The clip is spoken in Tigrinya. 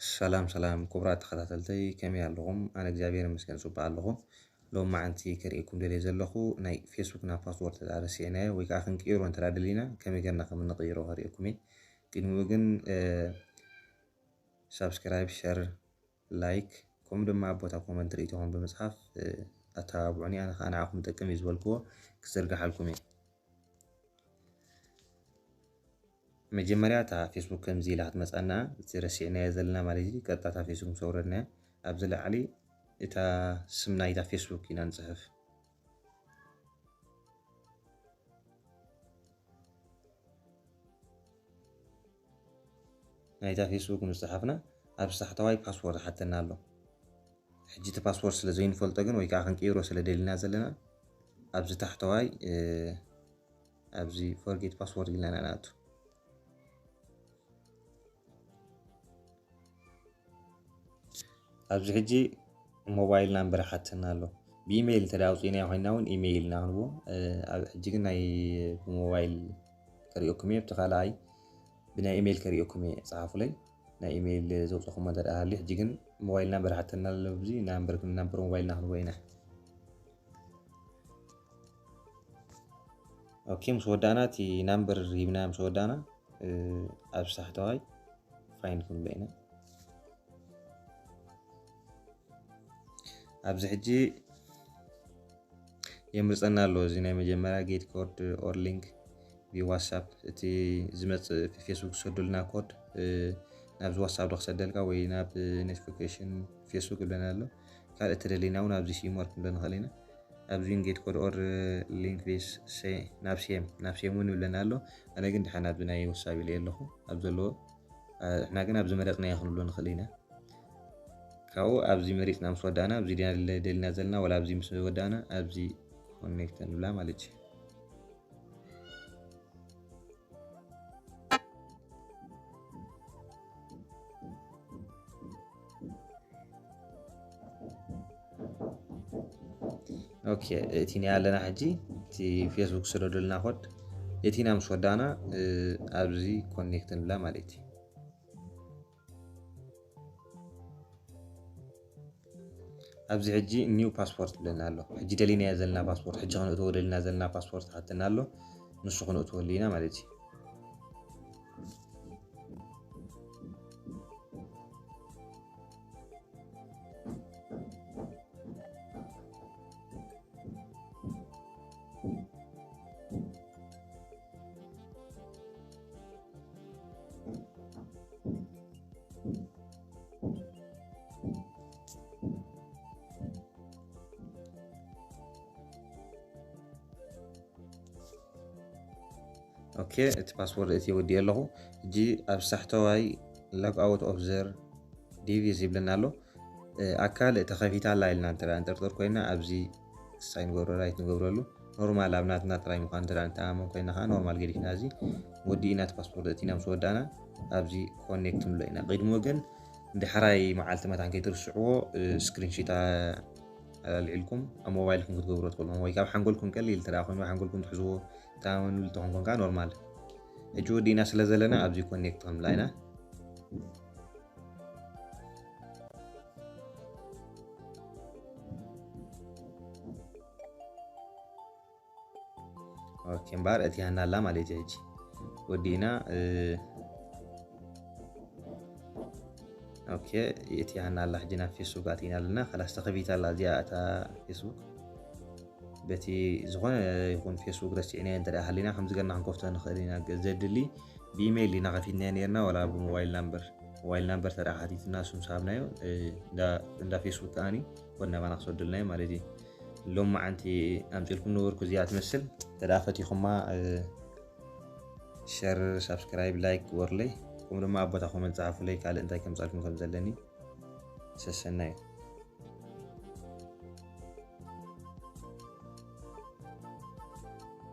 ሰላም ሰላም ክቡራት ተኸታተልተይ፣ ከመይ ኣለኹም? ኣነ እግዚኣብሔር ይመስገን ጽቡቕ ኣለኹ። ሎም መዓንቲ ከርእየኩም ደልየ ዘለኹ ናይ ፌስቡክና ፓስወርድ ተደኣ ረሲዕናዮ ወይ ከኣ ክንቅይሮ እንተ ደኣ ደሊና ከመይ ጌርና ከም እንቕይሮ ከርእየኩም እየ። ቅድሚኡ ግን ሳብስክራይብ፣ ሸር፣ ላይክ ከምኡ ድማ ኣብ ቦታ ኮመንት ርእይቶኹም ብምጽሓፍ ኣተባብዑኒ። ኣነ ከኣ ንዓኹም ይጠቅም እዩ ዝበልክዎ ክዝርግሓልኩም እየ። መጀመርያ እታ ፌስቡክ ከምዚ ኢላ ክትመጻና፣ እቲ ረሲዕናዮ ዘለና ማለት እዩ። ቀጥታ እታ ፌስቡክ ምስ ኣውረድናያ ኣብዚ ላዕሊ እታ ስም ናይታ ፌስቡክ ኢና ንጽሕፍ። ናይታ ፌስቡክ ምስ ጸሓፍና ኣብዚ ታሕተዋይ ፓስወርድ ሓተና ኣሎ። ሕጂ እቲ ፓስወርድ ስለ ዘይንፈልጦ ግን ወይ ከኣ ክንቅይሮ ስለ ደሊና ዘለና ኣብዚ ታሕተዋይ ኣብዚ ፎርጌት ፓስወርድ ኢልና ኢና ንኣቱ። ኣብዚ ሕጂ ሞባይል ናምበር ሓተና ኣሎ። ብኢሜይል እንተ ኣውፂእናዮ ኮይና እውን ኢሜይል ኢና ክንብዎ። ኣብ ሕጂ ግን ናይ ብሞባይል ከርእየኩም እየ። ብቲ ካልኣይ ብናይ ኢሜይል ከርእየኩም እየ። ፀሓፉለይ ናይ ኢሜይል ዘውፅኹሞ እንተ ደኣ ሃልዩ። ሕጂ ግን ሞባይል ናምበር ሓተና ኣሎ። ኣብዚ ናምበር ግን ናምበር ሞባይልና ክንብዎ ኢና። ኦኬ፣ ምስ ወዳእና እቲ ናምበር ሂብና ምስ ወዳእና ኣብዚ ታሕተዋይ ፋይንድ ክንብሎ ኢና። ኣብዚ ሕጂ የምርፀና ኣሎ። እዚ ናይ መጀመርያ ጌት ኮድ ኦር ሊንክ ቪ ዋትሳፕ፣ እቲ ዝመፅእ ፌስቡክ ዝሰደሉና ኮድ ናብዚ ዋትሳፕ ዶ ክሰደልካ ወይ ናብ ኖቲፊኬሽን ፌስቡክ ይብለና ኣሎ። ካልእ ተደሊና እውን ኣብዚ ሲም ወርክ ክንብሎ ንኽእል ኢና። ኣብዚ ጌት ኮድ ኦር ሊንክ ቪስ ናብ ሴም ናብ ሴም እውን ይብለና ኣሎ። ኣነ ግን ድሓን ኣብዚ ናይ ዋትሳፕ ኢለ ኣለኹ ኣብ ዘለዎ ንሕና ግን ኣብዚ መረፅናዮ ክንብሎ ንኽእል ኢና። ካብኡ ኣብዚ መሪፅና ምስ ወዳእና ኣብዚ ደልና ዘለና ወላ ኣብዚ ምስ ወዳእና ኣብዚ ኮኔክት ንብላ ማለት እዩ። ኦኬ፣ እቲ ናይ ኣለና ሕጂ እቲ ፌስቡክ ስደዱልና ኮድ እቲና ምስ ወዳእና ኣብዚ ኮኔክት ንብላ ማለት እዩ። ኣብዚ ሕጂ ኒው ፓስፖርት ብለና ኣሎ። ሕጂ ደሊናዮ ዘለና ፓስፖርት፣ ሕጂ ክንእትዎ ደሊና ዘለና ፓስፖርት ሓተና ኣሎ። ንሱ ክንእትወሉ ኢና ማለት እዩ። ኦኬ፣ እቲ ፓስወርድ እቲ ወዲእ ኣለኹ። ሕጂ ኣብ ሳሕተዋይ ሎግ ኣውት ኦፍ ዘር ዲቪስ ይብለና ኣሎ። ኣካል ተኸፊታ ኣላ ኢልና እንተ እንጥርጥር ኮይና ኣብዚ ሳይን ንገብሮ ራይት ንገብረሉ። ኖርማል ኣብ ናትና ጥራይ ምዃን እንተ ንተኣማመን ኮይና ከዓ ኖርማል ገዲፍና እዚ ወዲእና እቲ ፓስፖርት እቲና ምስ ወዳእና ኣብዚ ኮኔክት ንብሎ ኢና። ቅድሞ ግን ንድሕራይ መዓልቲ መታን ከይትርስዕዎ ስክሪንሺት ኣላልዒልኩም ኣብ ሞባይልኩም ክትገብሮ ትኽእሉ ወይ ካብ ሓንጎልኩም ቀሊል እንተ ኮይኑ ሓንጎልኩም ትሕዝዎ ተኣማመንሉ እንተኾንኩም ከዓ ኖርማል። ሕጂ ወዲእና ስለ ዘለና ኣብዚ ኮኔክት ክንብላ ኢና። ኦኬ እምበኣር እቲ ሃና ኣላ ማለት እዩ። ሕጂ ወዲእና ኦኬ እቲ ሃና ኣላ። ሕጂ ናብ ፌስቡክ ኣቲና ኣለና። ከላስ ተኸፊታ ኣላ እዚኣ እታ ፌስቡክ። በቲ ዝኾነ ይኹን ፌስቡክ ረሲዕናዮ እንተ ደኣ ሃሊና ከምዚ ገርና ክንከፍቶ ንኽእል ኢና። ዘድሊ ብኢሜይል ኢና ከፊትናዮ ነርና ወላ ብሞባይል ናምበር። ሞባይል ናምበር ተደኣ ሓቲትና እሱ ምስ ሃብናዮ እንዳ ፌስቡክ ከኣኒ ወድ ናባና ክሰደልናዮ ማለት እዩ። ሎም መዓንቲ ኣምፅልኩም ነበርኩ እዚኣ ትመስል። ተደኣ ፈቲኹማ ሸር፣ ሳብስክራይብ፣ ላይክ ግበሩለይ። ከምኡ ድማ ኣብ ቦታ ኮመንት ጸሓፉለይ ካልእ እንታይ ከምጻልኩም ከም ዘለኒ። ሰሰናዩ።